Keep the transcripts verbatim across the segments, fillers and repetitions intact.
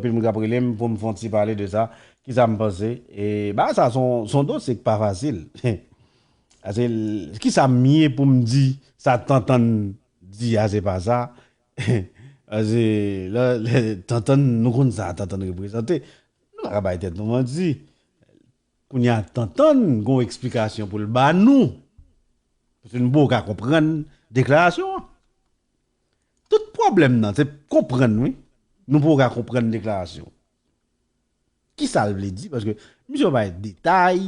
Anpil moun k ap rele m pou m fè yon ti pale de sa. Kisa m panse? E bagay sa se yon, se yon dosye ki pa fasil. Paske l- kisa m ye pou m di sa Tantann di a se pa sa? Paske lè, lè Tantann, nou konn sa Tantann reprezante. Nou pa ka bay tèt nou manti. Kounye a Tantann gon eksplikasyon pou l ba nou. Paske nou poko ka konprann deklarasyon an. Tout pwoblèm nan, se konprann, wi. Nou poko ka konprann deklarasyon. Kisa l vle di? Paske misye bay detay,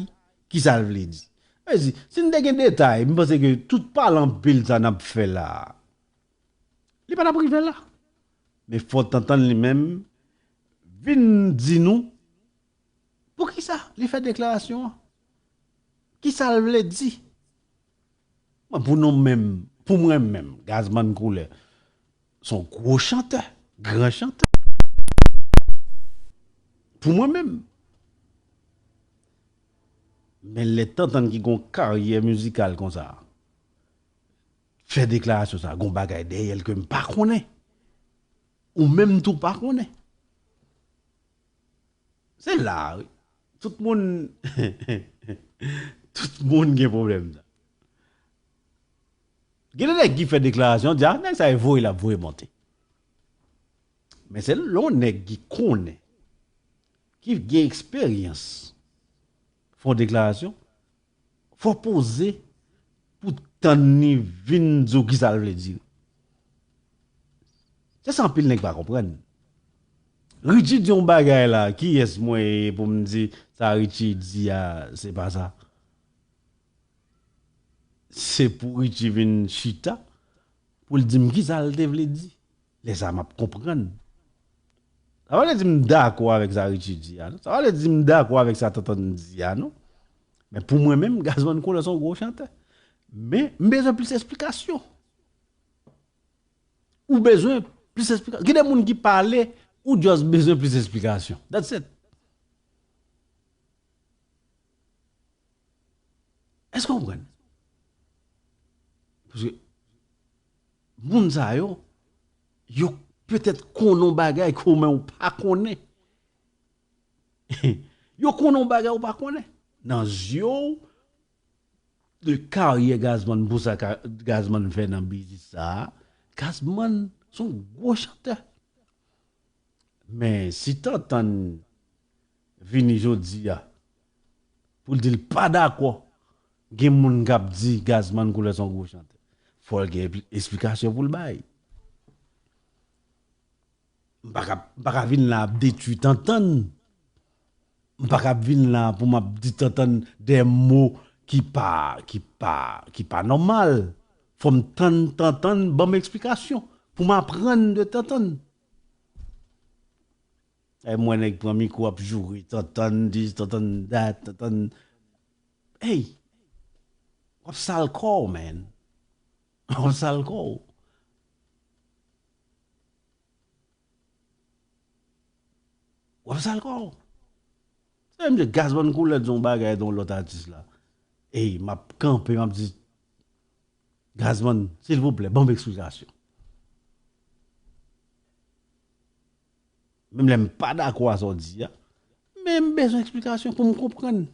kisa l vle di? Vle di, si n te gen detay, m panse ke tout pale anpil sa n ap fè la a, li pa t ap rive la. Men fò Tantann li menm vin di nou poukisa li fè deklarasyon an. Kisa l vle di? Mwen, pou nou menm, pou mwen menm, Gazman Koulè, se yon gwo chantè, gran chantè. Pou mwen menm. Men lè Tantann ki gon karyè mizikal konsa, fè deklarasyon sa, gon bagay dèyè l ke m pa konnen. Ou menm tou pa konnen. Se la, wi. Tout moun, tout moun gen pwoblèm sa. Gen de nèg ki fè deklarasyon, di, a, nèg sa e voye l ap voye monte. Men se lè yon nèg ki konnen, ki gen eksperyans, fè yon deklarasyon, fò poze pou tann li vin di w kisa l vle di. Se sa anpil nèg pa konprann. Richie di yon bagay la, kiyès mwen ye pou m di sa Richie di a, se pa sa? Se pou Richie vin chita, pou l di m kisa l te vle di. Lè sa a, m ap konprann. Sa pa vle di m dakò avèk sa Richie di a, non. Sa pa vle di m dakò avèk sa Tantann di a, non. Men pou mwen menm, Gazman Koulè se yon gwo chantè. Men, m bezwen plis esplikasyon. Ou bezwen plis esplikasyon. Gen de moun ki pale, ou just bezwen plis esplikasyon. That's it. Èske w konprann? Paske moun sa yo, yo petèt konnen yon bagay ke w menm ou pa konnen. Yo konnen yon bagay ou pa konnen. Nan zye w, de karyè Gazman, pou sa ka- Gazman fè nan biznis sa a, Gazman se yon gwo chantè. Men si Tantann vini jodi a, pou l di l pa dakò, gen moun k ap di Gazman Koulè se yon gwo chantè. Fò l gen espli- esplikasyon pou l bay. M pa ka, m pa ka vin la ap detwi Tantann. M pa ka vin la pou m ap di Tantann de mo ki pa, ki pa, ki pa nòmal. Fò m tann Tantann ban m esplikasyon pou m aprann de Tantann. E mwen nèg pran mikwo ap joure Tantann this, Tantann that, Tantann. Hey! W ap sal kò w, man. W ap sal kò w. W ap sal kò w. Se menm jan Gazman Koulè di yon bagay de yon lòt atis la. Ey, m ap kanpe, m ap di, Gazman, silvouplè, ban m eksplikasyon. Menm lè m pa dakò a sa w di a, men m bezwen eksplikasyon pou m konprann.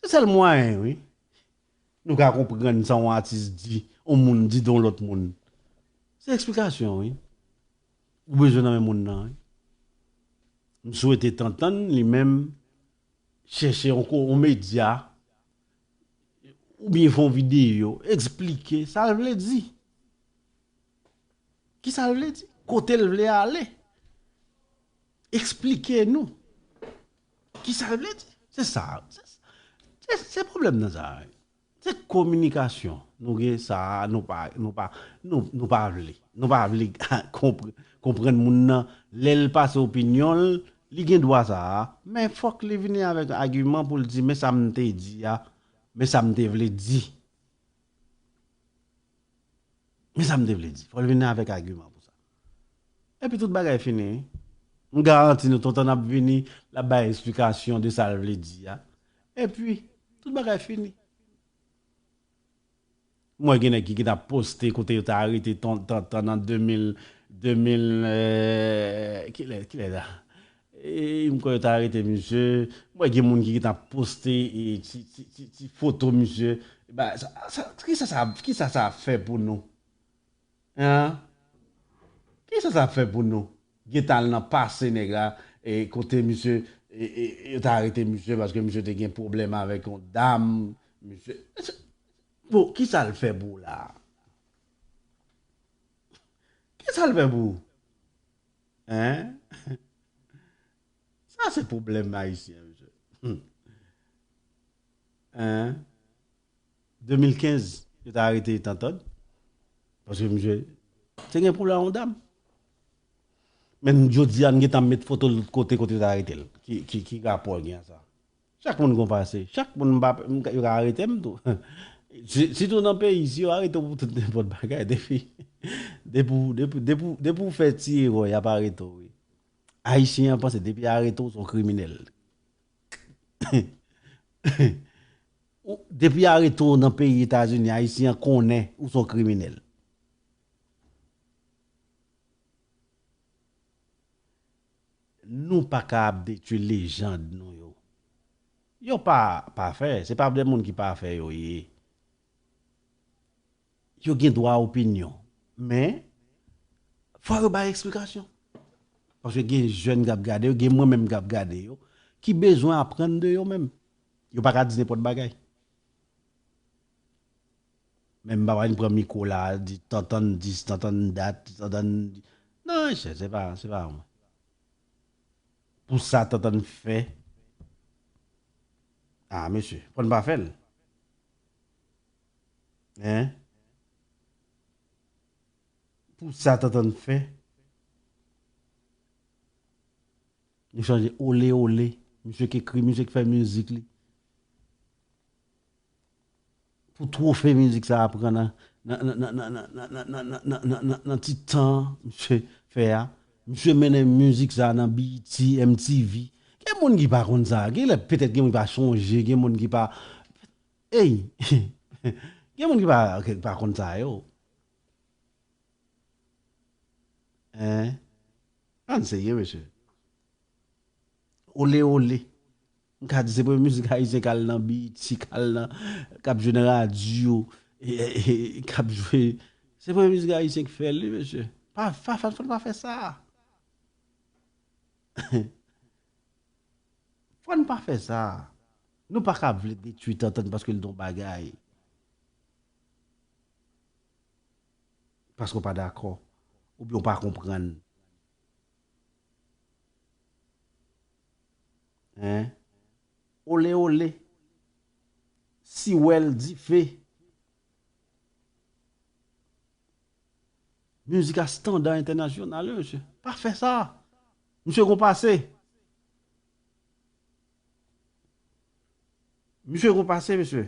Se sèl mwayen, wi. Nou ka konprann sa yon atis di, yon moun di de yon lòt moun. Se eksplikasyon, wi. Ou bezwen nan men moun nan, wi. M swete Tantann li menm chèche yon ko- yon medya oubyen fè yon videyo, eksplike sa l vle di. Kisa l vle di? Kote l vle ale? Eksplike nou. Kisa l vle di? Se sa. Se, se, se pwoblèm nan sa. Se kominikasyon. Nou gen sa, nou pa, nou pa, nou, nou pa vle. Nou pa vle konpr- konprann moun nan. Lè l pase opinyon l, li gen dwa sa a. Men fòk li vini avèk agiman pou l di, men sa m te di a, men sa m te vle di. Men sa m te vle di. Fò l vini avèk agiman pou sa. Epi tout bagay fini, wi. M garanti nou, Tantann ap vini, l ap bay eksplikasyon de sa l vle di a. Epi, tout bagay fini. M wè gen nèg ki gentan ap poste kote yo te arete Tan- Tantann an de mil, de mil, kilè, kilè la? E, m kwè yo ta arete misye. M wè gen moun ki gentan poste e, ti, ti, ti, ti foto misye. Ba, sa, sa, kisa sa, kisa sa ap fè pou nou? Hein? Kisa sa ap fè pou nou? Gentan al nan pase nèg la, e kote misye, e, e, yo ta arete misye paske misye te gen pwoblèm avèk yon dam. Misye, bon, kisa l fè pou w la? Kisa l fè pou ou? Hein? Sa se pwoblèm ayisyen, mesye. Hmm. Hein? De mil kenz, yo ta arete Tantann. Paske misye te gen pwoblèm ak yon dam. Men jodi a, n gentan met foto l kote, kote yo ta arete l. Ki, ki, ki rapò l gen ak sa? Chak moun gon pase. Chak moun m pa, m ka, yo ka arete m tou. Si, sitou nan peyi, si yo arete w pou tout nenpòt bagay, depi, depi, depi, depi, depi w fè ti erè, y ap arete w, wi. Ayisyen an panse depi arete w, se yon kriminèl. Ou, depi arete w nan peyi Etazini, Ayisyen an konnen ou se yon kriminèl. Nou pa ka ap detwi lejand nou yo. Yo pa pafè, se pa de moun ki pafè yo ye. Yo gen dwa opinyon. Men, fò yo bay eksplikasyon. Paske gen jèn k ap gade yo, gen mwen menm k ap gade yo, ki bezwen aprann de yo menm. Yo pa ka di nenpòt bagay. Men m pa pral pran mikwo la, di Tantann dis, Tantann dat, Tantann. Non, monchè, se pa, se pa mwen. Pou sa Tantann fè. Ah, mesye, fò n pa fè l. Hein? Pou sa Tantann fè. Nou chanje ole ole. Misye k ekri, misye k fè mizik li. Pou twofe mizik sa a pran nan, nan, nan ti tan misye fè a. Misye mennen mizik sa a nan B E T, M T V. Gen moun ki pa konn sa. Gen lè, petèt gen moun ki pa chonje, gen moun ki pa, ey, gen moun ki pa, ki pa konn sa yo. Hein? Ann serye, mesye. Ole ole. M ka di se premye mizik ayisyen k al nan B E T, k al nan, k ap jwe nan radyo, e, e, e, k ap jwe. Se premye mizik ayisyen ki fè l, wi, mesye. Pa, pa, pa, fò n pa fè sa. Fò n pa fè sa. Nou pa ka vle detwi Tantann paske l di yon bagay. Paske w pa dakò. Oubyen w pa konprann. Hein? Ole ole. Siwèl dife. Mizik a estanda entènasyonal, wi, mesye. Pa fè sa. Misye gon pase. Misye gon pase, mesye.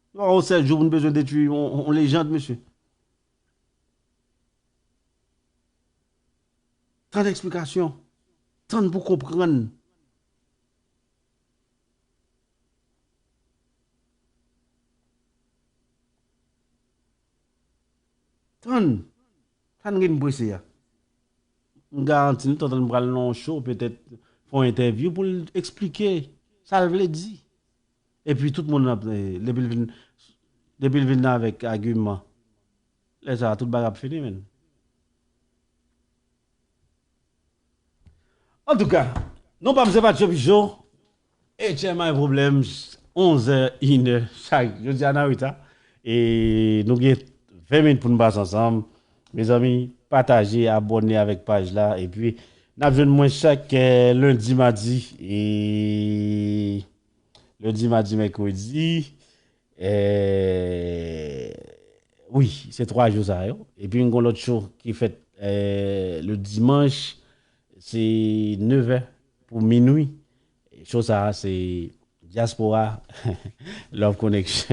Se pa yon sèl jou pou n bezwen detwi yon, yon lejand, mesye. Tann eksplikasyon. Tann pou konprann. Tann. Sa n gen prese a? M garanti nou, Tantann pral nan yon show, petèt fè yon entèvyou pou l eksplike sa l vle di. Epi tout moun ap, eh, depi l vin, depi l vin avèk agiman, lè sa a, tout bagay ap fini, menn. Antouka, non pa m se Patcho Pichon, H M I Problems, onzè, inè, chak jodi a nan reta. E nou gen ven minit pou n pase ansanm. Mezanmi, pataje, abòne avèk paj la. Epi, n ap jwenn mwen chak, eh, lendi, madi, e lendi, madi, mèkredi. Eh, wi, se twa jou sa yo. Epi, m gon lòt show ki fèt, eh, le dimanch, se nevè pou minwi. Show sa a, se Diaspora Love Connection.